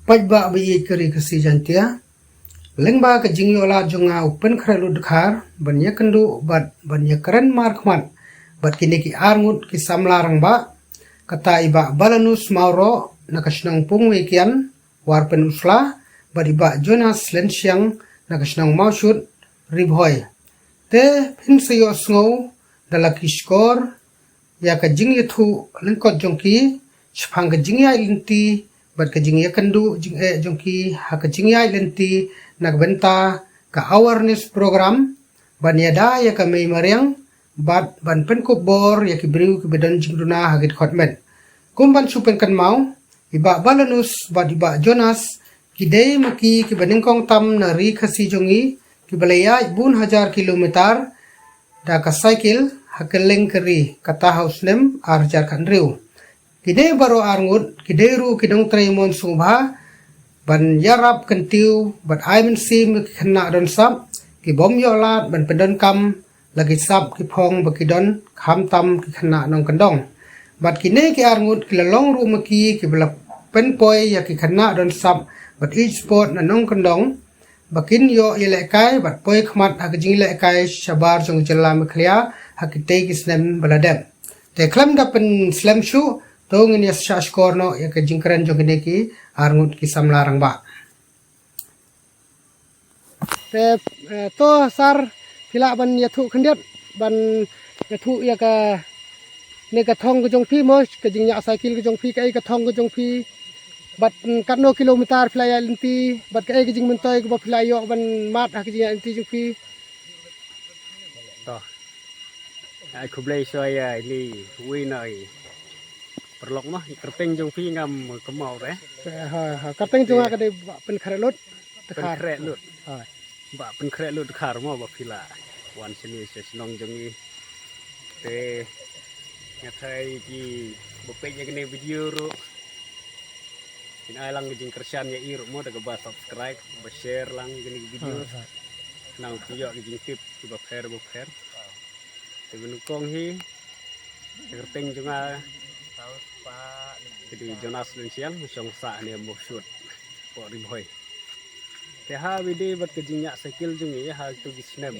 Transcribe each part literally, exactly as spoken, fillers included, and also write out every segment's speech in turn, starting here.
Paidbah ba ïeit ka ri Khasi Jaiñtia, lyngba ka jingïoh lad jong nga u Pynkhreh Lut Dkhar ban ïakynduh bad ban ïakren markhmat bad kine ki arngut ki samla rangbah, kata i Bah Balanus Mawroh na ka shnong Pungweikian, War Peninsula, bad i Bah Jonas Lensiang na ka shnong Mawshut, Ri Bhoi. Te phin sa ïohsngew da la ki shkor ïa ka jingïathuh lyngkot jong ki shaphang ka jingïaid lynti bad ka jingïakynduh jingeh jong ki ha ka jingïaid lynti na ka bynta ka awareness program ban ïada ïa ka mei mariang bad ban pynkup bor ïa ki briew kiba don jingduna ha ki dkhot met. Kum ban shu pynkynmaw, i Bah Balanus bad i Bah Jonas ki dei ma ki kiba nyngkong tam na ri Khasi jong ngi kiba la ïaid bun hajar kilometer da ka cycle ha kylleng ka ri, kata ha u snem ar hajar khathynriew. Ki dei baroh arngut ki dei ruh ki nongtrei mon sngewbha ban ïarap kyntiew bad ai mynsiem ïa ki khynnah don sap ki bym ïoh lad ban pyndonkam la ki sap ki phong ba ki don, khamtam ki khynnah nongkyndong. Bad kine ki arngut ki la long ruh ma ki kiba la pynpoi ïa ki khynnah don sap bad ïeit sport na nongkyndong ba kin ïoh ïalehkai bad poi khmat ha ka jinglehkai shabar jong ka jylla Meghalaya ha kitei ki snem ba la dep. Te khlem da pynslem shuh, to ngin ïa shah shkor noh ïa ka jingkren jong kine ki arngut ki samla rangbah. Te, eh, to sir, phi lah ban ïathuh khyndiat, ban ïathuh ïa kane ka thong ka jong phi mo, ka jingïaid cycle ka jong phi, kaei ka thong ka jong phi, bad, mm, katno kilometer phi la ïaid lynti, bad kaei ka jingmyntoi kaba phi la ïoh ban mad ha ka jingïaid lynti jong phi. To. Ai khublei shwa ïa i Li Wei na i paralok mo, i kyrteng jong phi ngam kynmaw re. Ha, ha, kyrteng jong nga ka dei Bah Pynkhreh Lut Dkhar. Pynkhreh Lut. Ha. Bah Pynkhreh Lut Dkhar mo ba phi la wan shane sha shnong jong ngi. Te nga tharai kiba peit ïa kane video ruh kin ai lang ka jingkyrshan ïa i ruh mo da kaba subscribe, ba share lang ïa kane video. Ha, ha. Nang pynïoh ka jingtip kiba pher ba pher. Te ba nyngkong hi, ka kyrteng jong nga ka dei Jonas Lensiang, shong sah ne Mawshut, hapoh Ri Bhoi. Te ha ba ïadei bad ka jingïaid cycle jong ngi ha kito ki snem,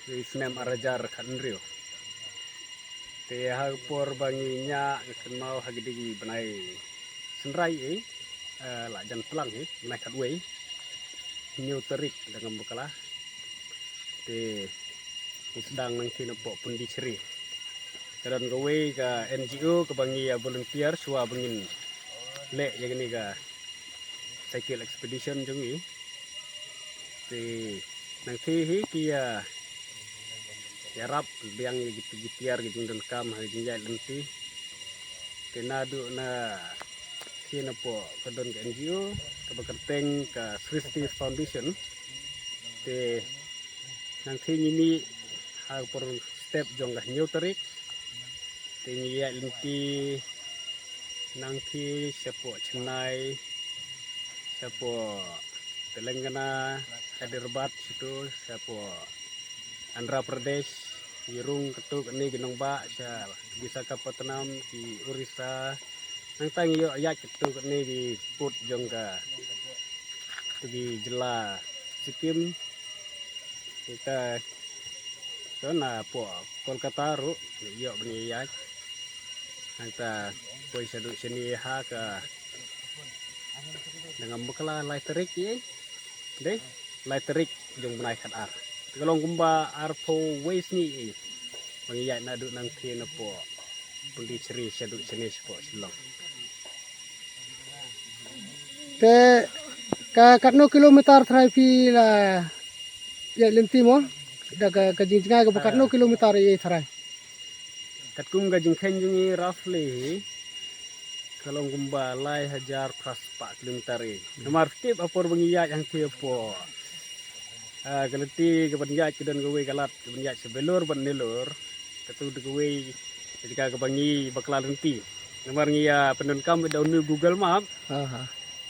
ki snem ar hajar khathynriew. Te ha ka por ba ngi ñiah, nga kynmaw ha kine ki bnai shynrai hi, eh, la jan plang hi, bnai khatwei, hynñiew tarik da ngam bakla. Te ngi sdang nangtei napoh Pondicherry. Ka don kawei ka N G O kaba ngi ïa volunteer shuwa ba ngin leh ïa kane ka cycle expedition jong ngi. Te nangtei hi ki ïa, ïarap biang ïa ki, ki tiar ki jingdonkam ha ki jingïaid lynti. Te naduh na ki napoh ka don ka N G O kaba kyrteng ka Srishti Foundation. Te nangtei ngi mih ha ka por step jong ka hynñiew tarik. Te ngi ïaid lynti nangtei shapoh Chennai, shapoh Telangana, Hyderabad, shato shapoh Andhra Pradesh, ngi rung katto katne ki nongbah sha Visakhapatnam, ki Orissa, nangta ngi ïoh ïaid katto katne ki pud jong ka, to ki jylla Sikkim, kita to napoh Kolkata ruh ngi ïoh ban ïaid. Nangta poi shaduh shane ha ka, da ngam bakla lai tarik ïa, dei lai tarik jong bnai khatar. Te ka long kumba arphew wei sngi ïa ba ngi ïaid naduh nangtei napoh Pondicherry shaduh shane shapoh Shillong. Te ka katno kilometer tharai phi la ïaid lynti mo? Da ka, ka jingjngai kaba katno kilometer ïa tharai? Katkum ka jingkheiñ jong ngi roughly hi ka long kumba lai hajar phra spah kilometer hi. Namar tip ha por ba ngi ïaid hangtei hapoh, ah, ka lynti kaban ïaid ka don kawei ka lad kaban ïaid sha Vellore bad Nellore. Kato da kawei ka jaka kaba ngi bakla lynti. Namar ngi ïa pyndonkam da une u Google Map. Aha.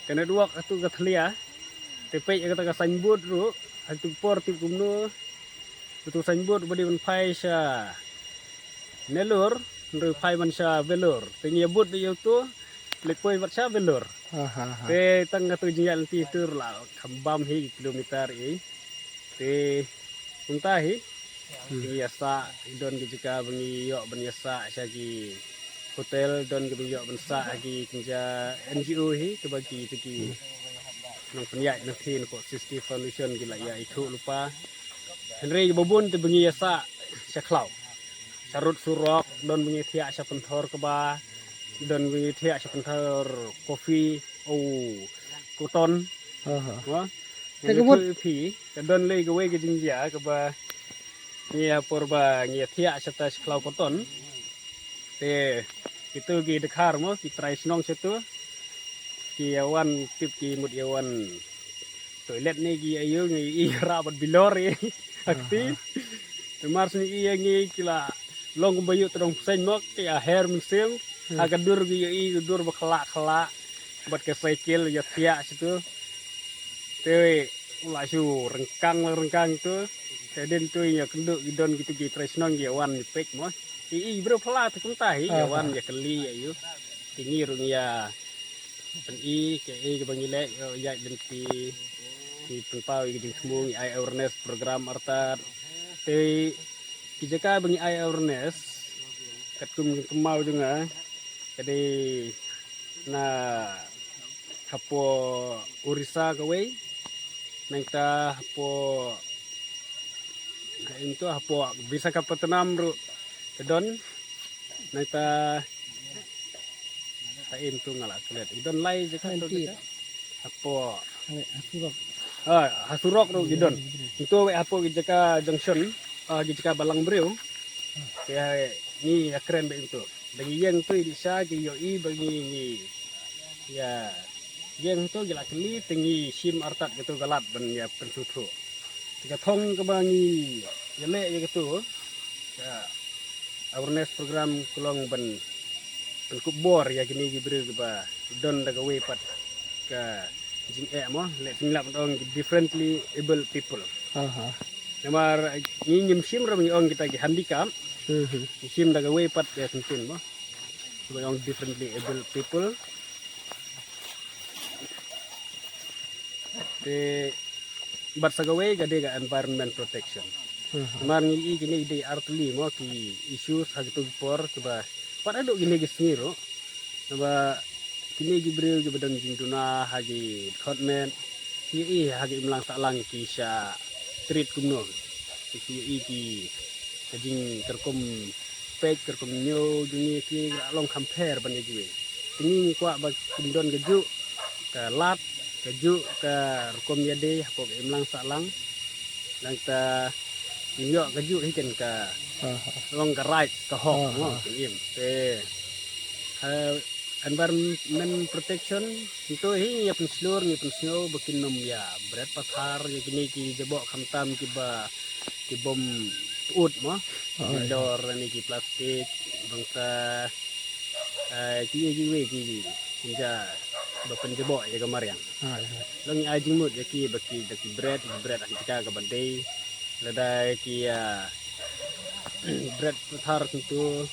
Ka network kato ka thlia. Te peit ïa kata ka signboard ruh, ha kato ka por tip kumno. Uto u signboard uba dei ban phai sha Nellore, hynrei u phai man sha Vellore. Te ngi ïa bud da ïa uto, Leit poi bad sha Vellore. Te tang katu jingïaid lynti tu la kham bam hi kilometer i. Te kumta hi. Ngi ïa sah, don ki jaka ba ngi ïoh ban ïa sah sha ki hotel, don ki ba ngi ïoh ban sah ha ki kynja N G O hi, kaba ki, ki nongpynïaid lynti na ka Sixty Foundation ki la ïa ithuh lypa. Hynrei ba bun te ba ngi ïa sah sha khlaw. Sha rud surok, don ba ngi thiah sha pynthor kba, don ba ngi thiah sha pynthor kopi, o, cotton. Te ka mut phi, ka don lei kawei ka jingjia kaba ngi ïa por ba ngi ïa thiah sha ta sha khlaw cotton. Te kitu ki dkhar mo, ki trai shnong sha tu. Ki ïa wan tip ki mut ïa wan toilet ne ki ïa ïu ngi i rah bad bilor i. Akti. Te mar sni i ïa ngi ki la long kumba ïu tdong pseng mo ki ïa her mynsiem. Ha ka dur ki ïa i ka dur ba khla khla. Bad ka cycle ïa thiah sha tu. Te u la shu rengkang la rengkang tu. Te din tu ïa kynduh ki don kitu ki trai shnong ïa wan ïa peit mo. I i briew phylla te kumta hi ïa wan ïa kylli ïa ïu. Te ngi ruh ngi ïa pyni kaei kaba ngi leh ïa ïaid lynti. Ngi pynpaw ïa ka jingthmu ngi ai awareness program artat. Te ki jaka ba ngi ai awareness katkum jingkynmaw jong nga ka dei na hapoh Orissa kawei, nangta hapoh, em tu hapoh Visakhapatnam ruh ka don, nangta ta em tu nga la klet. Ka don lai jaka tu jaka. Hapoh. Ah, ha surok ruh ki don. Ntu wei hapoh ki jaka junction, ah, ki jaka balang briew. Te ngi ïa kren bad ntu. Da ngi ïeng tu i dei sha ki ïohi ba ngi ngi ïa ïeng tu ki la kylli te ngi shim artat katu ka lad ban ïa pynsngewthuh. Te ka thong kaba ngi ïa leh ïa katu ka awareness program ka long ban pynkup bor ïa kine ki briew kiba don da kawei pat ka jingeh mo, leh pynlap ong ki differently able people. Namar ngi ngim shim ra ngi ong kita ki handicap. Ngi shim da kawei pat ka kyntien mo. Kiba ong differently able people. Te bad sa kawei ka dei ka environment protection. Namar ngi i kine ki dei artylli mo ki issues ha kitu ki por kiba pat haduh kine ki sngi ruh. Naba kine ki briew kiba don jingduna ha ki dkhot met ki i ha ki imlang sahlang ki sha treat kumno. Ki i ki ka jing ka rukom peit ka rukom ñiew jong ngi ki la long kham pher ban ïa kiwei. Te ngi ngi kwah ba kin don kajuh ka lad, kajuh ka rukom ïadei hapoh ka imlang sahlang. Nangta ngi ïoh kajuh hi ken ka long ka right ka hok mo ka im. Te ha environment protection nto hi ngi ïa pynshlur ngi pynsngew ba kin ym ïa bret pathar ïa kine ki jaboh khamtam kiba ki bom put mo. Ki lor ne ki plastik bangta, eh, ki ïa kiwei ki ja ba pynjaboh ïa ka mariang. Long ngi ai jingmut ïa ki ba ki da ki bret ki bret ha ki jaka kaba dei. Lada ki ïa bret pathar kumtu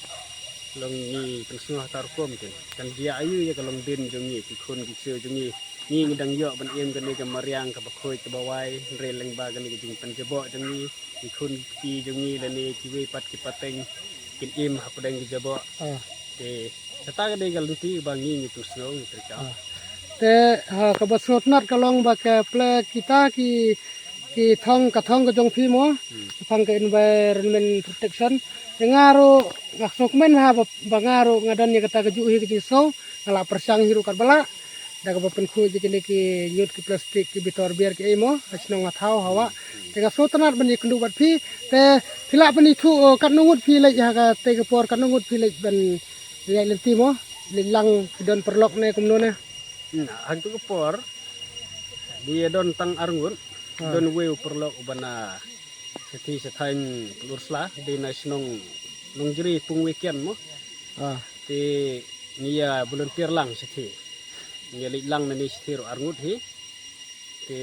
long ngi pynsngew ha ta rukom ken. Kan jia aïu ïa ka longdien jong ngi ki khun ki ksiew jong ngi. Ngi ngi dang ïoh ban im kane ka mariang kaba khuid kaba wai hynrei lyngba kane ka jingpynjaboh jong ngi ki khun ki kti jong ngi lane kiwei pat ki pateng kin im hapdeng ki jaboh. Te kata ka dei ka lynti ba ngi ngi pynsngew ngi treikam. Te ha kaba sngewtynnat ka long ba ka pla kita ki ki thong ka thong ka jong phi mo. Phang ka environment protection. Te nga ruh nga sngewkmen ha ba, ba nga ruh nga don ïa kata kajuh hi ka jingsngew. Nga la pyrshang hi ruh katba lah da kaba pynkhuid ïa kine ki ñiut ki plastik ki bitor biar ki ei mo ha shnong ha thaw ha wah. Te nga sngewtynnat ban ïakynduh bad phi. Te phi lah ban ithuh, oh, katno ngut phi leit ha katei ka por, katno ngut phi leit ban ïaid lynti mo, leit lang ki don paralok ne kumno ne. Hmm, ha katu ka por ngi ïa don tang arngut. Don uwei u paralok uba na shathie shathaiñ Pynursla, dei na shnong Nongjri Pungwei Kian mo. Te ngi ïa volunteer lang shathie. Ngi ïa leit lang nane shathie ruh arngut hi. Te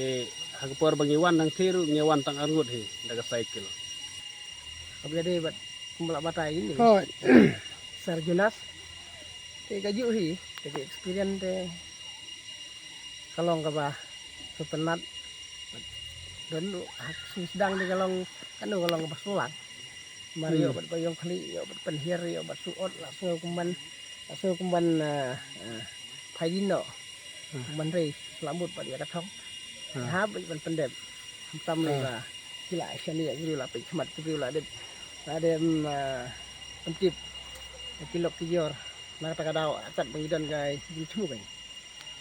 ha ka por ba ngi wan hangthie ruh ngi ïa wan tang arngut hi da ka cycle. Kaba ïadei bad kumba la batai ine. Sir Jonas. Te kajuh hi. Ka experience te ka long kaba sngewtynnat. Don ha sdang de ka long, kano ka long kaba sngewlang. Mar ïoh bad ba ïong khlieh, ïoh bad pynhiar, ïoh bad suot, la sngew kumban, la sngew kumban, ah, ah, phai dien noh. Kumban rei, la mut bad ïa ka thong. Ha bad ban pyndep. Khamtam lei ba ki la shaniah, ki la peit khmat, ki la dep, la dep, ah, pyntip. Ki lok ki jor. Na kata ka daw, kat ba ngi don ka jingthmu kan.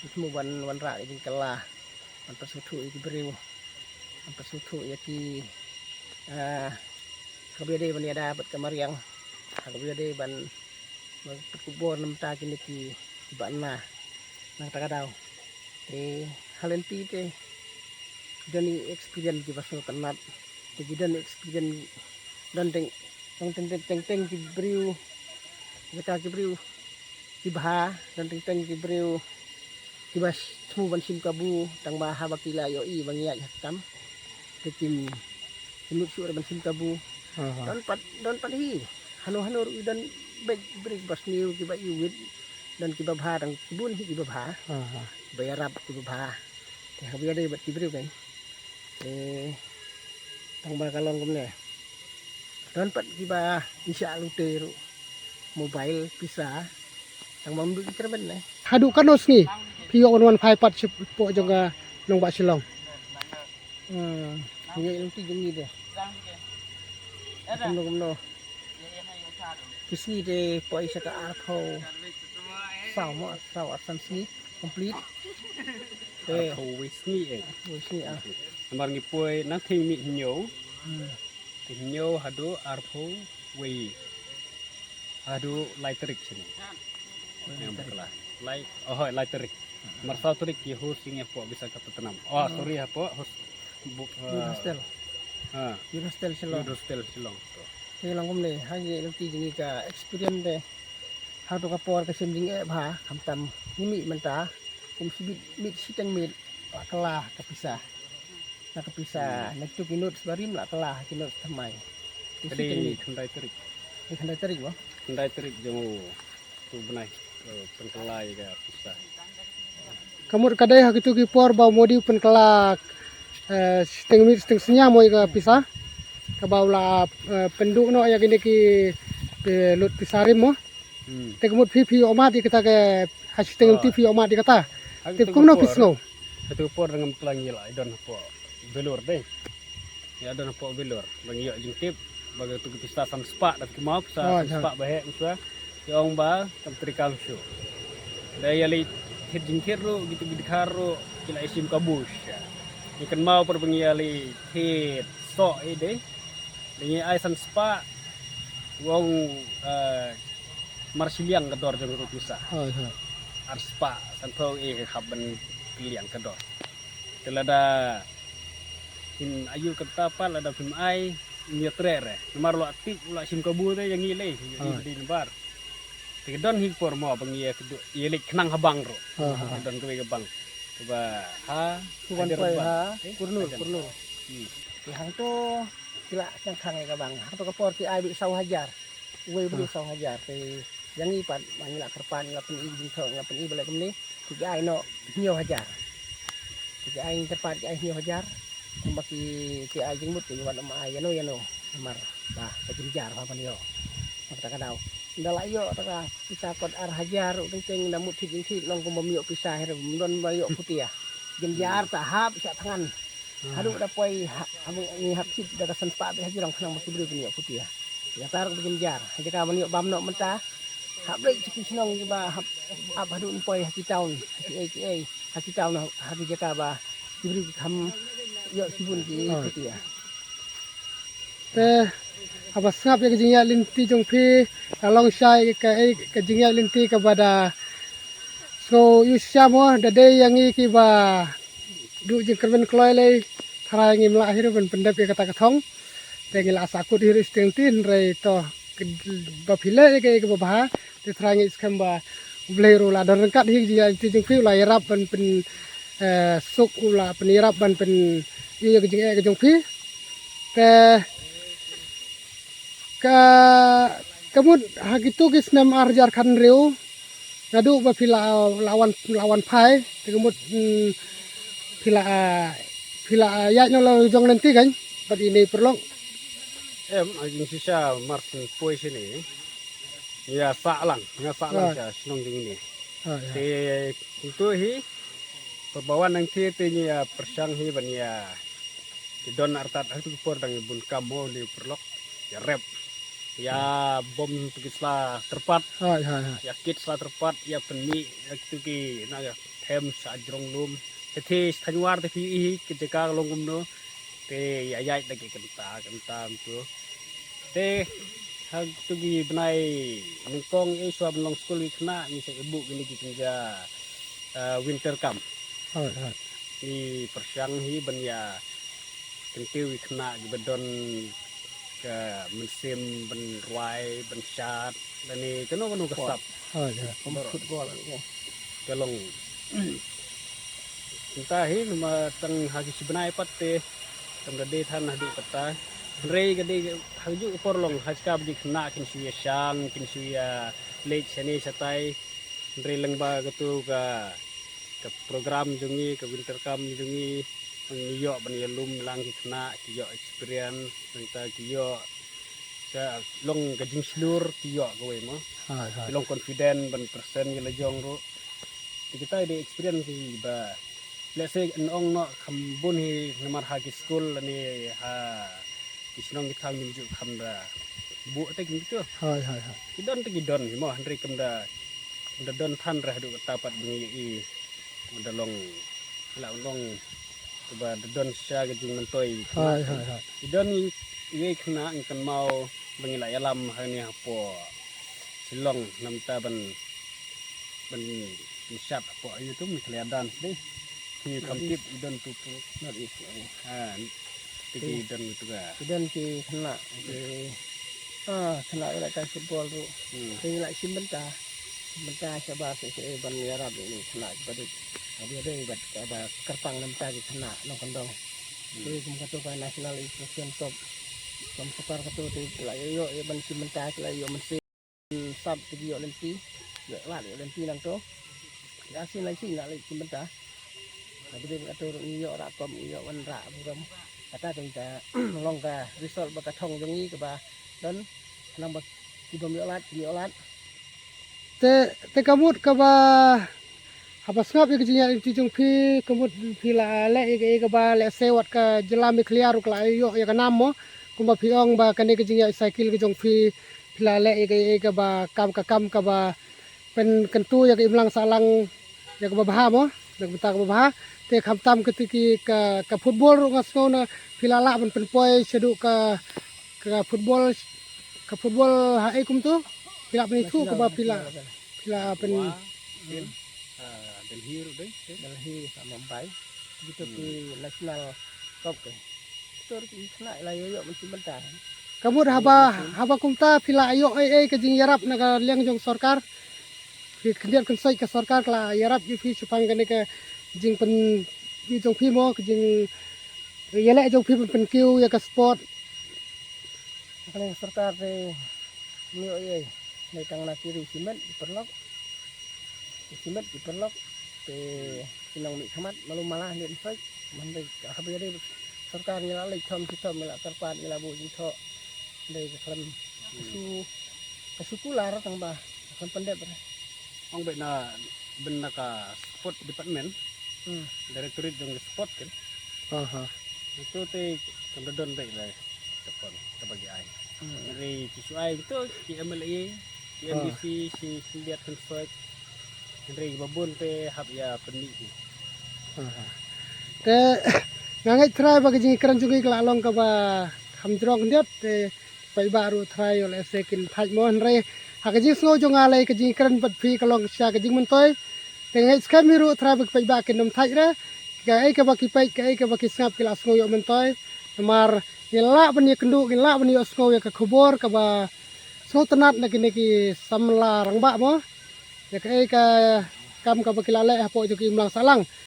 Jingthmu ban wanrah ka jingkylla. Ban pynsngewthuh ïa ki briew. Ban pynsngewthuh ïa ki, ah, ha kaba ïadei ban ïada bad ka mariang. Ha kaba ïadei ban, ban pynkupbor na bynta kine ki, ki ba na. Na kata ka daw. Te ha lynti te ki don i experience kiba sngewtynnat. Te ki don experience, don teng, don teng, teng, teng, teng ki briew, jaka ki briew kiba bha, don teng teng ki briew kiba thmu ban shim kabu, tang ba haba ki la ïohi ba ngi ïaid ha ka kam te kim, kim nud shuh ban shim kabu. Aha. Don pat, don pat hi. Hano hano ruh don bad briew ba sniew kiba ïwit, don kiba bha, tang bun hi kiba bha. Aha. Ba ïarap kiba bha. Te haba ïadei bad ki briew kan. Eh, tang ba ka long kumne. Don pat kiba ngi shah lute ruh. Mobile, pisa. Tang ba ym dei ki kyrmen ne. Haduh kano sngi phi ïoh wan wan phai pat shapoh jong ka nongbah Shillong? Hmm, ïa lynti jong ngi de. Kumno kumno. Ki sngi de poi sha ka arphew saw mo, saw arsan sngi complete. Te arphew wei sngi eh. Wei sngi ah. Namar ngi poi na thing mih hynñiew. Hmm. Thing hynñiew haduh arphew wei. Haduh lai tarik sini. Yang bakla. Lai, oh, lai tarik. Mar saw tarik ki host ïa ngi hapoh Visakhapatanam. Oh, sorry, hapoh host, bu-, Youth ah, hostel. Ha. Youth hostel Shillong. Youth hostel Shillong. Te long kumne, ha ngi lynti jong ngi ka experience te. Hato ka por ka shem jingeh bha, khamtam ngi mih mynta, kum shibit miet shiteng miet, la kylla ka pisa. Na ka pisa, na kitu ki notes barim la kylla ki notes thymmai. Ka dei khyndai tarik. Dei khyndai tarik mo? Khyndai tarik jong u, tu bnai, eh, pynkylla ïa ka pisa. Ka mut ka dei ha kitu ki por ba u Modi u pynkylla, eh, shiteng miet shiteng synñia mo ïa ka pisa. Kaba u la, eh, pynduh noh ïa kine ki, eh, lut pisa rim mo. Hmm. Te ka mut phi phi ïoh mad ïa kata ka, ha shiteng lynti phi ïoh mad ïa kata. Te kumno phi sngew? Ha tu por ngam tlang ïa la don hapoh Vellore de. Ïa don hapoh Vellore. Ba ngi ïoh jingtip. Ba ka tu ka pisa san spah da ki map sa san spah ba heh usa. Ïa ong ba kam trei kam shu. Da ïa lei thied jingthied ruh, gitu gitu khar ruh, ki la ïa shim kabu sha. Ïa kynmaw por ba ngi ïa lei thied soh ïa de. Da ngi ai san spah. Ong, eh, mar shiliang ka dor jong ruh pisa. Hoi, hoi. Ar spah, sanphew eh hap ban kylliang ka dor. Te lada phim ayu kata pat lada phim ai, ngi ïa treh re. Namar u la tip, u la shim kabu te ïa ngi lei, ïa ngi dei namar. Te ka don hi por mo ba ngi ïa kdu, ïa leit khnang ha bank ruh. Ha, ha. Don kawei ka bank. Ba ha, Suban Hyderabad. Poi ha, eh, Kurnur, Kurnur. Hmm. Te hangto ki la shang khang ïa ka bank. Hangto ka por ki ai beit saw hajar. Uwei beit saw hajar. Te ïa ngi pat, ma ngi la kyrpad, ngi la pyni jingthoh, ngi la pyni ba leh kumne. Te ki ai noh hynñiew hajar. Te ki ai ngi kyrpad ki ai hynñiew hajar. Kumba ki, ki ai jingmut ki wan ym ai ïano ïano. Namar ba ka jynjar ba ban ïoh. Ba kata ka daw. Nda la ïoh ta ka pisa kot ar hajar ruh teng teng nda mut thied jingthied long kumba ym ïoh pisa hi ruh ym don ba ïoh phutia. Jynjar ta hap shah thngan. Haduh da poi ha, ha ngi hap thied da ka san spah beit ha jrong khnang ba ki briew kin ïoh phutia. Ïa ta ruh ba jynjar. Ha jaka ban ïoh bam noh mynta. Hap leit sha ki shnong kiba hap, hap haduh poi ha ki town, ha ki ei ki ei, ha ki town, ha ki jaka ba ki briew ki kham ïoh shibun ki phutia. Te haba sngap ïa ka jingïaid lynti jong phi, ka long shai ka, eh, ka jingïaid lynti kaba da sngew ïohi sha mo, da dei ïa ngi kiba duh jingkyrmen kloi lei, tharai ngim lah hi ruh ban pyndep ïa kata ka thong. Te ngi la sahkut hi ruh shiteng lynti, hynrei to, ba phi leh ïa kaei kaba bha, te tharai ngi skhem ba U Blei ruh u la don ryngkat hi ka jingïaid lynti jong phi, u la ïarap ban pyn, eh, suk, u la pynïarap ban pyn ïoh ïa ka jingeh ka jong phi. Te ka, ka mut ha kitu ki snem ar hajar khathynriew, Naduh ba phi la, la wan, la wan phai, te ka mut, mm, phi la, ah, phi la, ah, ïaid noh la jong lynti kan, bad ine i paralok. Em, a jingshisha mar syn poi shane. Ïa sah lang, ïa sah lang. Right. Sha shnong jong ine. Right, right. Te kumto hi, ba wan nangta te ngi ïa pyrshang hi ban ïa, te don artat ha tu por dang bun kam mo ne paralok. Ïa rep. Ïa bom tu ki sla tyrpat. Hai, hai, hai. Ïa kit sla tyrpat, ïa pynmih, ïa tu ki na ïa them sha jrong lum. Te te Thanwar te phi i hi ki jaka long kumno. Te ïa ïaid da ki kynta, kynta kumto. Te ha tu ki bnai nyngkong, eh, shuwa ban long skul ki khynnah, ngi sa ïa buh kine ki kynja, eh, winter camp. Hai, hai. Ngi pyrshang hi ban ïa kyntiew ïa ki khynnah kiba don ka mynsiem ban rwai, ban shad, lane kano kano ka sap. Hai, hai. Football, football, eh. Ka long. Mynta hi namar tang ha ki shi bnai pat te kam da dei than haduh katta. Hynrei ka dei ha kajuh ka por long ha ka ba ki khynnah kin shu ïa shang, kin shu ïa leit shane shatai. Hynrei lyngba katu ka, ka program jong ngi, ka winter camp jong ngi, ngi ïoh ban ïalum lang ki khynnah, ki ïoh experience, nangta ki ïoh ka long ka jingshlur, ki ïoh kawei mo. Hai, hai. Ki long confident ban present ïa la jong ruh. Te kita dei experience kiba, let's say, yn ong noh kham bun hi namar ha ki skul lane ha ki shnong ki thaw ngim ju kham da buh te kim tu. Hai, hai, hai. Ki don te ki don hi mo, hynrei kam da, kam da don than re haduh katta pat ba ngi ïohi. Kam da long, la long kaba da don sha ka jingmyntoi. Hai, hai, hai. Ki don i, iwei khynnah ngi kynmaw ba ngi la ïalam hangne hapoh Shillong namar ban, ban, ban shad hapoh ïa tu Meghalaya dance dei. Ki kham tip i don tu tu. Not easy. Ha, ti ki don tu ka. Ki don ki khynnah, ki, ah, khynnah la kai football tu. Hmm. Ki la shim bynta. Shim bynta shabar se se ban ïarap ni khynnah ki baduk. Abi dei bad kaba kyrpang namar ki khynnah nongkyndong. Hmm. Ki kum katu ka National Instruction Cup. Kum sukar katu tu ki la ïoh, ïoh ban shim bynta ki la ïoh mynsiem. Sap te ki ïoh lynti, ïoh lad ïoh lynti nangto. Ïa sien lai sien la leit shim bynta. Ka dei ka tur ngi ïoh rah kom, ngi ïoh wan rah burom. Kata ka long ka result ba ka thong jong ngi kaba don, khnang ba ki bym ïoh lad kin ïoh lad. Te, te ka mut kaba Haba sngap ïa ka jingïaid lynti jong phi, ka mut phi la leh ïa kaei kaba lehse wat ka jylla Meghalaya ruh ka la ïoh ïa ka nam mo. Kumba phi ong ba kane ka jingïaid cycle ka jong phi, phi la leh ïa kaei kaba kam ka kam kaba pynkyntu ïa ka imlang sahlang ïa kaba bha mo, na ka bynta kaba bha. Te khamtam kata ki ka, ka football ruh nga sngew na phi la lah ban pynpoi shaduh ka, ka football, ka football ha ei kumtu. Phi la pynithuh kaba phi la, phi la pyn Delhi ruh dei, dei. Delhi sa Mumbai. Gitu ki national cup ke. Tur ki khynnah la ïoh ïoh mynta mynta. Ka mut haba, haba kumta phi la ïoh ei ei ka jingïarap na ka liang jong sorkar. Phi khyndiat khynsoit ka sorkar ka la ïarap ïa phi shaphang kane ka jingpyn, ïa jong phi mo ka jingïaleh jong phi pyn pynkiew ïa ka sport. Kane ka sorkar te ym ïoh ei ei. Dei tang na ki ri shimet ki paralok. Ki shimet ki paralok te ki nongmihkhmat malu mala hynrei ym soi. Man dei ka haba ïadei sorkar ngi la leit thom shi thom, ngi la kyrpad, ngi la buh jingthoh. Dei ka khlem ka shu, ka shu kular tang ba ka khlem pyndep re. Ong beit na, beit na ka sport department. Hmm. Directorate jong ka sport kan. Aha. Itu te kam da don beit re. Ka pon, kaba ki ai. Hmm. Hynrei ki shu ai to ki M L A, ki, ah, M D C, shi khyndiat khynsoit. Hynrei ba bun te hap ïa pynmih ki. Aha. Te nga ngeit trai ba ka jingkren jong ki ka la long kaba kham jrong khyndiat te paidbah ruh trai ïoh lehse kin thait mo, hynrei ha ka jingsngew jong nga lei ka jingkren bad phi ka long sha ka jingmyntoi. Te nga ngeit skhem hi ruh trai ba ki paidbah kin ym thait re. Kaei kaba ki peit, kaei kaba ki sngap ki la sngew ïoh myntoi. Namar ngin lah ban ïakynduh, ngin lah ban ïohsngew ïa ka khubor kaba sngewtynnat na kine ki samla rangbah mo. Ïa kaei ka kam kaba ki la leh hapoh jong ki imlang sahlang.